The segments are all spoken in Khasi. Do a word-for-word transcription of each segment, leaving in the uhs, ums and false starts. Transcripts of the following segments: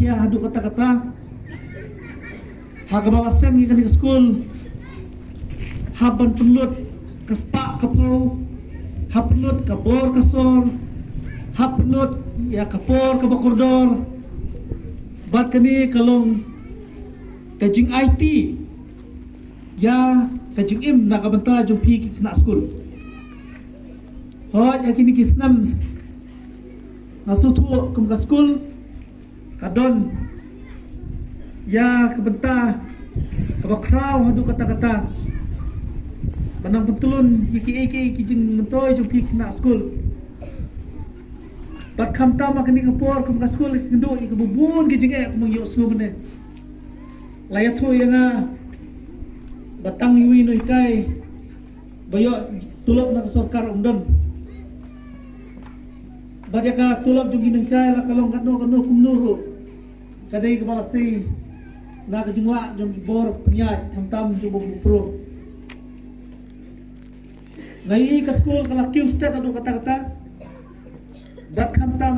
Ïa haduh katta katta ha kaba la seng ïa kane ka skul, hap ban pynlut ka spah ka phew, hap pynlut ka bor ka sor, hap pynlut ïa ka por kaba kordor. Bad kane ka long ka jingaiti ïa ka jingim na ka bynta jong phi ki khynnah skul. Hooid, ha kine ki snem nga sngewthuh kum ka skul ka don ïa ka bynta kaba khraw haduh katta katta ban nang pyntylun ïa kiei kiei ki jingmyntoi jong phi ki khynnah skul. Bad khamtam ha kane ka por kum ka skul, nga duh ïa kaba bun ki jingeh kumba nga ïohsngew mynne. La ïathuh ïa nga ba tang iwei i nonghikai ba ïoh tulop na ka sorkar um don. Bad ïa ka tulop jong ki nonghikai la ka long katno katno kumno ruh, ka dei kaba la sei na ka jinglah jong ki bor pynïaid, khamtam jong u Bah Mukpro. Nga ïohi ka skul ka la kiew stet haduh katta katta. Bad khamtam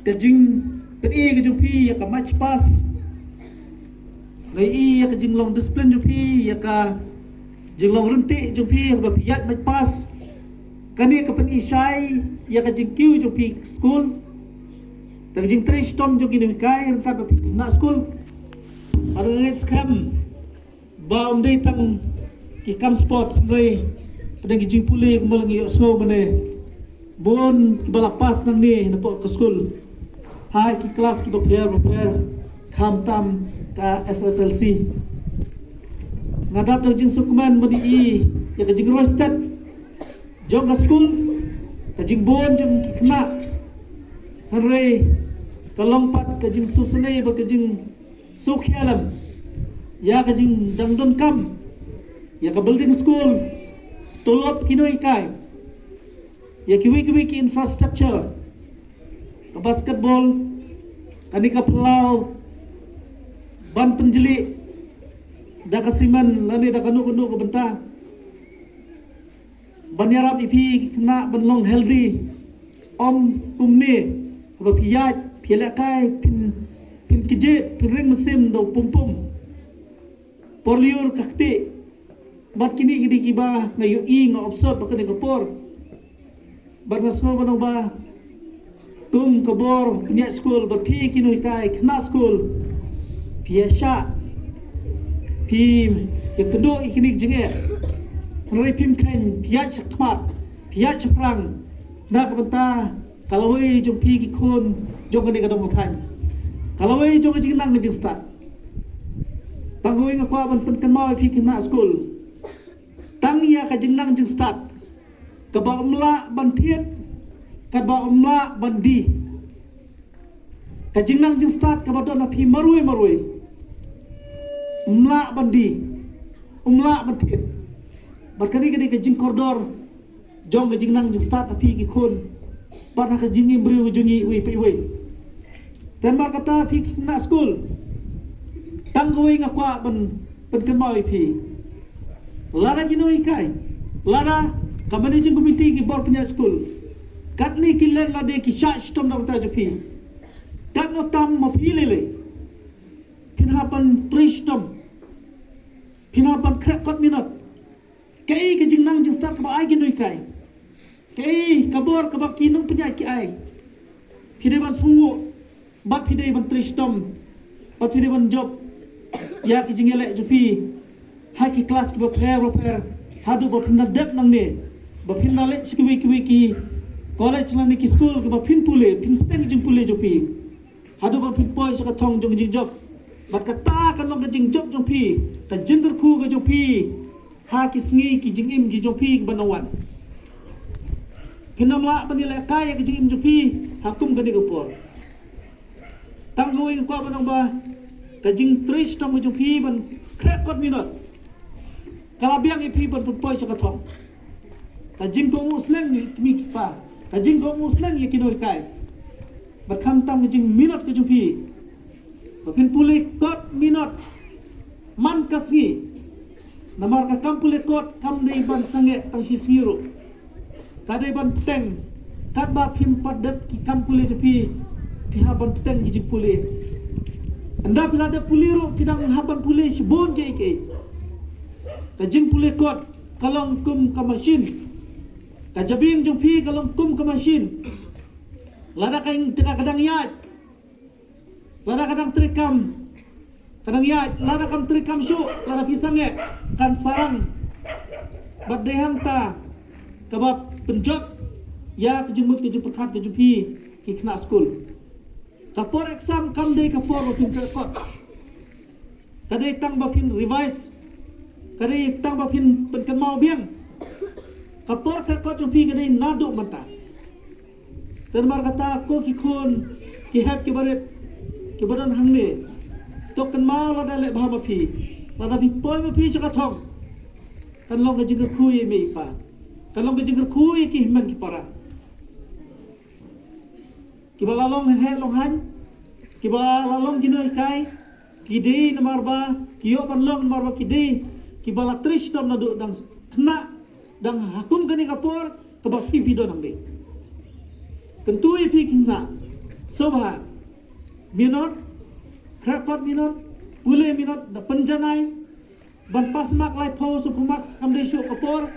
ka jingpyni ka jong phi ïa ka march past, nga ïohi ïa ka jinglong discipline jong phi, ïa ka jinglong ryntih jong phi haba phi ïaid march past. Kane ka pyni shai ïa ka jingkiew jong phi skul, da ka jingtrei shitom jong ki nonghikai ryngkat bad phi khynnah skul. Bad nga ngeit skhem ba ym dei tang ki kam sports, hynrei pdeng ki jingpule kumba la ngi ïohsngew mynne, bun kiba la pass nangne napoh ka skul ha ki klas kiba pher bapher, khamtam ka S S L C. Nga dap da ka jingsngewkmen ban ïohi ïa ka jingroi stet jong ka skul, ka jingbun jong ki khynnah, hynrei ka long pat ka jingsngewsynei bad ka jing sngewkhia lem ïa ka jingdang donkam ïa ka building skul, tulop ki nonghikai, ïa kiwei kiwei ki infrastructure, ka basketball, kane ka phyllaw ban pynjlih da ka simen lane da kano kano ka bynta ban ïarap ïa phi ki khynnah ban long healthy. Ym kumne, haba phi ïaid, phi ïalehkai, phin, phin kjit, phin ring mynsiem da u pum pum, por lyiur ka ktieh. Bad kine ki dei kiba nga ïohi, nga observe ha kane ka por. Bad nga sngew ban ong ba kum ka bor pynïaid skul, bad phi ki nonghikai khynnah skul, phi ïa shah, phi ïa kynduh ïa kine ki jingeh. Hynrei phim kheiñ, phi ïaid shakhmat, phi ïaid shaphrang na ka bynta ka lawei jong phi ki khun jong kane ka dong ka thaiñ, ka lawei jong ka jingnang ka jingstad. Tang kawei nga kwah ban pynkynmaw ïa phi ki khynnah skul, tang ïa ka jingnang jingstad kaba ym lah ban thied, kaba ym lah ban die. Ka jingnang jingstad kaba don ha phi marwei marwei, ym lah ban die, ym lah ban thied. Bad kane ka dei ka jingkordor jong ka jingnang jingstad ha phi ki khun bad ha ka jingim briew jong ngi iwei pa iwei. Te namar kata phi ki khynnah skul, tang kawei nga kwah ban pynkynmaw ïa phi. Lada ki nonghikai, lada ka managing committee, ki bor pynïaid skul, katne ki len lade ki shah shitom na ka bynta jong phi, katno tam ma phi lei lei phin hap ban trei shitom, phin hap ban khreh kot minot. Kaei ka jingnang jingstad kaba ai ki nonghikai? Kaei ka bor kaba ki nongpynïaid ki ai? Phi dei ban sngewthuh bad phi dei ban trei shitom bad phi dei ban jop ïa ki jingïaleh jong phi ha ki klas kiba pher bapher, haduh ba phin da dep nangne, ba phin da leit sha kiwei kiwei ki college lane ki skul kiba phin pule, phin pynbeit ki jingpule jong phi, haduh ba phin poi sha ka thong jong ka jingjop. Bad kata kan long ka jingjop jong phi, ka jingkyrkhu ka jong phi ha ki sngi ki jingim ki jong phi kiban nang wan. Phin ym lah ban ïalehkai ïa ka jingim jong phi ha kum kane ka por. Tang kawei nga kwah ban ong ba ka jingtrei shitom ka jong phi ban khreh kot minot ka la biang ïa phi ban pynpoi sha ka thong. Ka jingkohnguh slem ïa ki kmie ki kpa, ka jingkohnguh slem ïa ki nonghikai. Bad khamtam ka jingminot ka jong phi ba phin pule kot minot man ka sngi. Namar ka kam pule kot kam dei ban sangeh tang shi sngi ruh, ka dei ban bteng. Katba phim pat dep ki kam pule jong phi, Phi hap ban bteng ki jingpule. Ynda phi la dep pule ruh phi dang hap ban pule shibun kiei kiei. Ka jingpule kot ka long kum ka machine. Ka jabieng jong phi ka long kum ka machine. Lada ka, ka dang ïaid, lada ka dang treikam, ka dang ïaid, lada kam treikam shuh, lada phi sangeh, kan sarang. Bad dei hangta kaba pynjot ïa ka jingmut ka jingpyrkhat ka jong phi ki khynnah skul. Ka por exam kam dei ka por ba phin kyrkot. Ka dei tang ba phin revise. Ka dei tang ba phin pynkynmaw biang. Ka por kyrkot jong phi ka dei naduh mynta. Te namar kata ko ki khun ki hep ki barit kiba don hangne, to kynmaw lada leh bha ma phi, lada phi poi ma phi sha ka thong, kan long ka jingkyrkhu ïa i mei i pa, kan long ka jingkyrkhu ïa ki hynmen ki para. Kiba la long heh long haiñ, kiba la long ki nonghikai, ki dei namar ba ki ïoh ban long namar ba ki dei kiba la trei shitom naduh dang khynnah, dang ha kum kane ka por kaba phi phi don hangne. Kyntu ïa phi ki khynnah, sngewbha minot, khreh kot minot, pule minot da pynjanai. Ban pass mark laiphew, sawphew mark kam dei shuh ka por.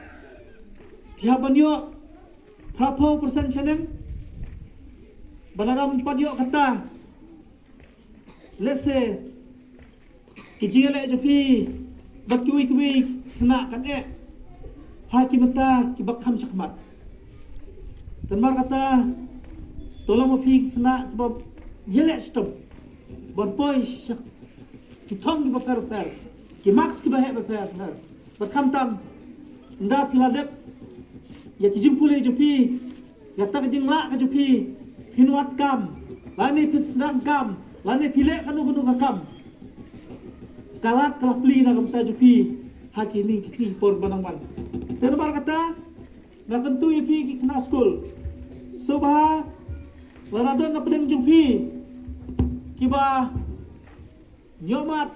Phi hap ban ïoh phraphew percent shaneng. Ba lada ym pat ïoh kata, lehse ki jingïaleh jong phi bad kiwei kiwei khynnah kan eh ha ki bynta kiba kham shakhmat. Te namar kata, to long ma phi khynnah kiba ïaleh shitom ban poi sha ki thong kiba pher pher, ki marks kiba heh ba pher pher. Bad khamtam, ynda phi la dep ïa ki jingpule jong phi, ïa kata ka jinglah ka jong phi, phin wad kam, lane phin sdang kam, lane phi leh kano kano ka kam, ka lad ka la plie na ka bynta jong phi ha kine ki sngi por ba nang wan. Te namar kata, nga kyntu ïa phi ki khynnah skul, sngewbha lada don na pdeng jong phi kiba ñiewmat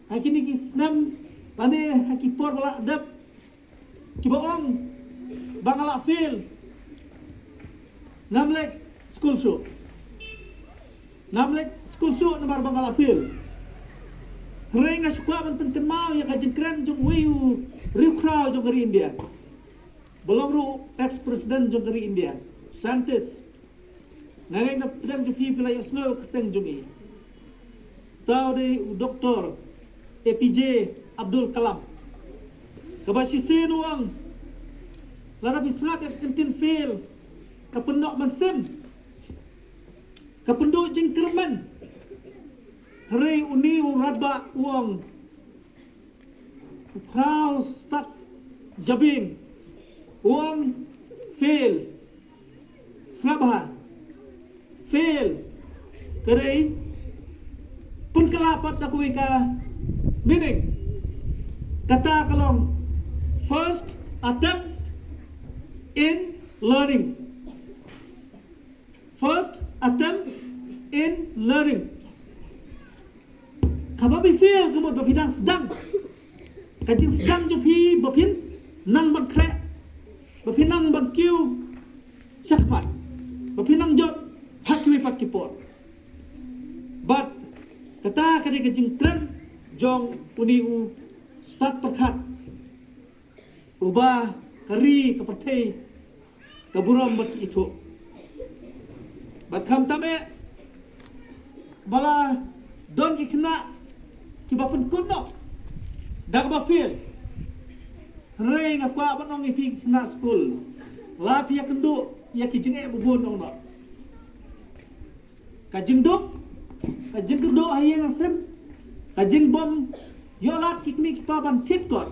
ha kine ki snem lane ha ki por ba la dep, kiba ong ba nga la fail, ngam leit skul shuh. Ngam leit skul shuh namar ba nga la fail. Hynrei nga shu kwah ban pynkynmaw ïa ka jingkren jong uwei u riewkhraw jong ka ri India, ba long ruh ex president jong ka ri India, scientist. Nga ngeit na pdeng jong phi phi la ïohsngew kyrteng jong i. Uta u dei u Doktor A P J Abdul Kalam. Kaba shisien u ong, lada phi sngap ïa ka kyntien fail, ka pynnoh mynsiem, ka pynduh jingkyrmen. Hynrei une u radbah u ong, u phraw stad jabieng, u ong fail. Sngap bha. Fail ka dei pynkylla pat da kawei ka meaning. Kata ka long first attempt in learning. First attempt in learning. Kaba phi fail ka mut ba phi dang sdang. Ka jingsdang jong phi ba phin nang ban khreh, ba phin nang ban kiew shakhmat, ba phin nang jop ha kiwei pat ki por. Bad kata ka dei ka jingkren jong une u stad pyrkhat, uba ka ri ka pyrthei ka burom bad ki ithuh. Bad khamtam eh ba la don ki khynnah kiba pynkut noh da kaba fail. Hynrei nga kwah ban ong ïa phi ki khynnah skul, la phi ïakynduh ïa ki jingeh ba bun ong noh. Ka jingduk, ka jingkyrduh ha ïing ha sem, ka jingbym ïoh lad ki kmie ki kpa ban thied kot,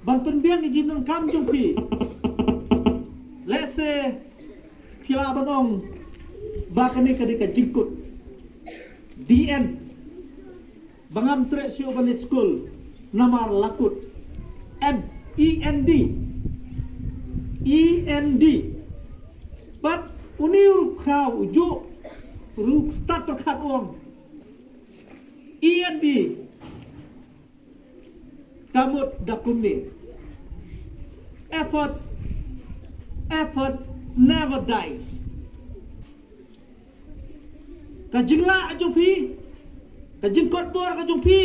ban pynbiang ïa ki jingdonkam jong phi. Lehse phi lah ban ong ba kane ka dei ka jingkut. The end. Ba ngam treh shuh ban leit skul namar la kut. End. E N D. E N D. Bad une u riewkhraw u juh, u riewstad pyrkhat u ong, E N D ka mut da kumne: effort, effort never dies. Ka jinglah jong phi, ka jingkot bor ka jong phi,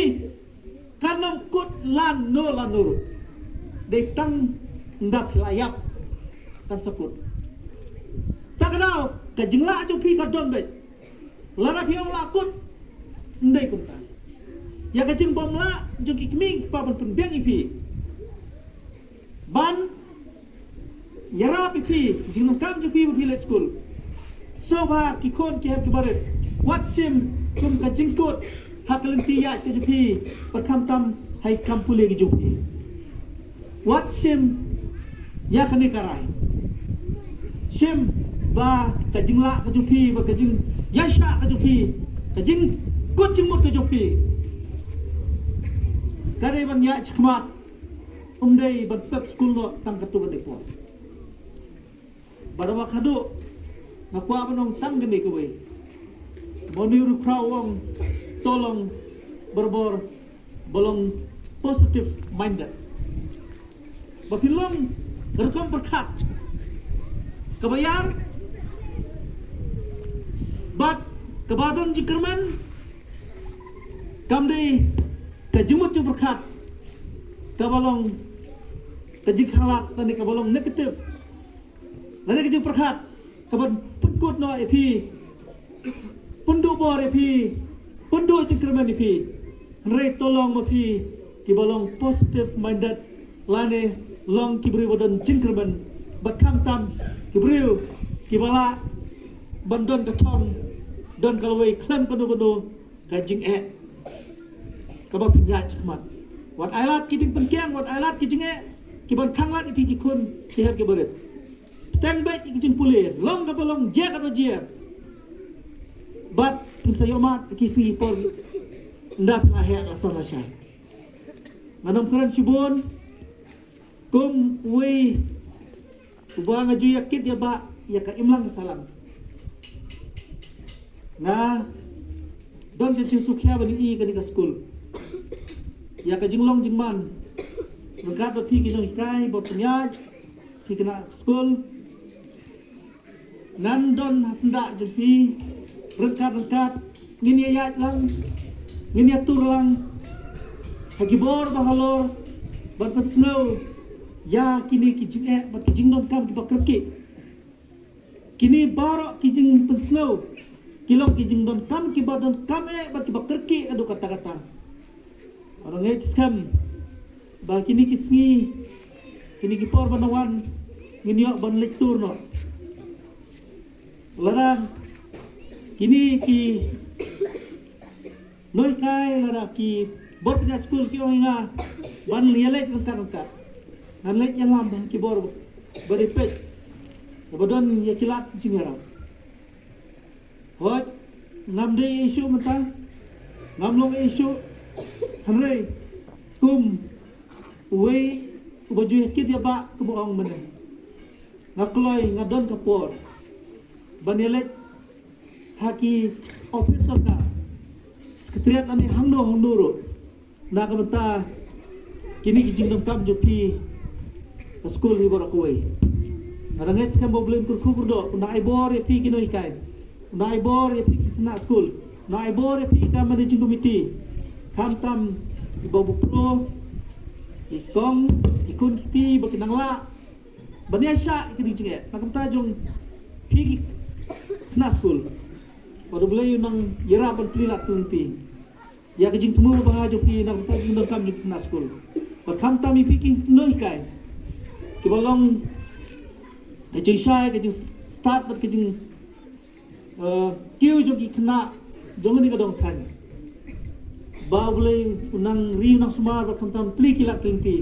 kan ym kut lano lano ruh. Dei tang ynda phi la ïap kan sa kut. Tang ka daw ka jinglah jong phi ka don beit. Lada phi ong la kut, ym dei kumta. Ïa ka jingbymlah jong ki kmie ki kpa ban pynbiang ïa phi, ban ïarap ïa phi, jingdonkam jong phi ba phi leit skul. Sngewbha ki khun ki hep ki barit, wat shim kum ka jingkut ha ka lynti ïaid ka jong phi, bad khamtam ha ki kam pule ki jong phi. Wat shim ïa kane ka rai. Shim ba ka jinglah ka jong phi, ba ka jingïaishah ka jong phi, ka jingkut jingmut ka jong phi, ka dei ban ïaid shakhmat. Ym dei ban pep skul noh tang katto katne por. Bad haba khadduh, nga kwah ban ong tang kane kawei. Ba une u riewkhraw u ong, to long barabor ba long positive minded. Ba phin long ka rukom pyrkhat kaba ïar bad kaba don jingkyrmen. Kam dei ka jingmut jingpyrkhat kaba long ka jingkhanglad lane kaba long negative, lane ka jingpyrkhat kaban pynkut noh ïa phi, pynduh bor ïa phi, pynduh jingkyrmen ïa phi. Hynrei to long ma phi kiba long positive minded, lane long ki briew ba don jingkyrmen, bad khamtam ki briew kiba lah ban don ka thong, don ka lawei khlem kano kano ka jingeh kaba pynïaid shakhmat. Wat ailad ki jingpynkiang, wat ailad ki jingeh kiban khanglad ïa phi ki khun ki hep ki barit. Teng beit ïa ki jingpule, long kaba long, jia kaba jia. Bad phin sa ïohmad ïa ki sngi por ynda phi la heh la san la shai. Ngan ym kren shibun, kum uwei uba nga ju ïakit ïa ba ïa ka imlang ka sahlang, nga don ka jingsngewkhia ban ïohi ïa kane ka skul, ïa ka jinglong jingman ryngkat bad phi ki nonghikai ba pynïaid phi kane ka skul. Ngan don ha syndah jong phi ryngkat ryngkat, ngin ïa ïaid lang, ngin ïa tur lang ha ki bor ba halor ban pynsngew ïa kine ki jingeh bad ki jingdonkam kiba kyrkieh. Kine baroh ki jingpynsngew ki long ki jingdonkam kiba donkam eh bad kiba kyrkieh haduh katta katta. Nga ngeit skhem ba kine ki sngi, kine ki por ban wan, ngin ïoh ban leit tur noh. Lada kine ki nonghikai, lada ki bor pynïaid skul ki ong ïa nga ban ïaleit ryngkat ryngkat, ngan leit ïalam ha ki bor ba dei peit, ba don ïa ki lad jingïarap. Hooid, ngam dei ei shuh mynta, ngam long ei shuh. Hynrei kum uwei uba ju ïakit ïa ba, kumba ong mynne, nga kloi, nga don ka por ban ïaleit ha ki ophis sorkar, secretariat lane hangno hangno ruh, na ka bynta kine ki jingdonkam jong phi ka skul hi baroh kawei. Nga da ngeit skhem ba U Blei un kyrkhu kyrdoh, un da ai bor ïa phi ki nonghikai, un da ai bor ïa phi ki khynnah skul, un da ai bor ïa phi ka managing committee, khamtam kiba bupro, ki kong, ki khun ki kti ba ki nang lah ban ïaishah ïa kine ki jingeh na ka bynta jong phi ki khynnah skul. Bad U Blei un nang ïarap ban plie lad plie lynti ïa ka jingthmu ba bha jong phi na ka bynta jingdonkam jong ki khynnah skul. Bad khamtam ïa phi ki nonghikai kiba long ka jingshai, ka jingstad bad ka jing, eh, kiew jong ki khynnah jong kane ka dong thaiñ. Ba U Blei un nang ri un nang sumar bad khamtam plie ki lad plie lynti,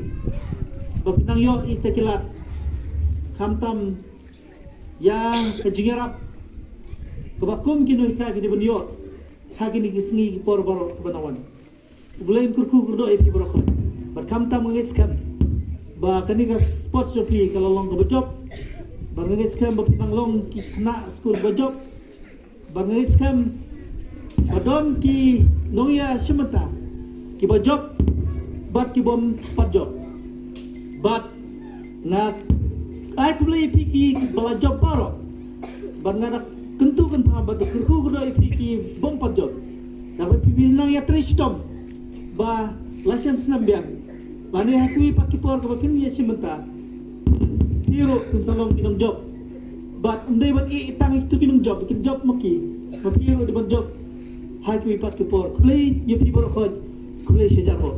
ba phin nang ïoh ïa kita ki lad, khamtam ïa ka jingïarap kaba kum ki nonghikai ki dei ban ïoh ha kine ki sngi ki por baroh kiba na wan. U Blei un kyrkhu kyrdoh ïa phi baroh. Bad khamtam nga ngeit skhem ba kane ka sports jong phi ka la long kaba jop. Bad nga ngeit skhem ba phi nang long ki khynnah skul ba jop. Bad nga ngeit skhem ba don ki nongïashim bynta kiba jop bad kibym pat jop. Bad nga ai khublei ïa phi kiba la jop baroh. Bad nga da kyntu kynpham bad da kyrkhu kyrdoh ïa phi ki bym pat jop. Naba phi phi nang ïatrei shitom ba la shem snem biang lane ha kiwei pat ki por kaba phin ïa shim bynta, phi ruh phin sa long ki nongjop. Bad ym dei ban ïeh tang ïa kitu ki nongjop, kin jop ma ki, ma phi ruh dei ban jop ha kiwei pat ki por. Khublei ïa phi baroh khoit, khublei shihajar baroh.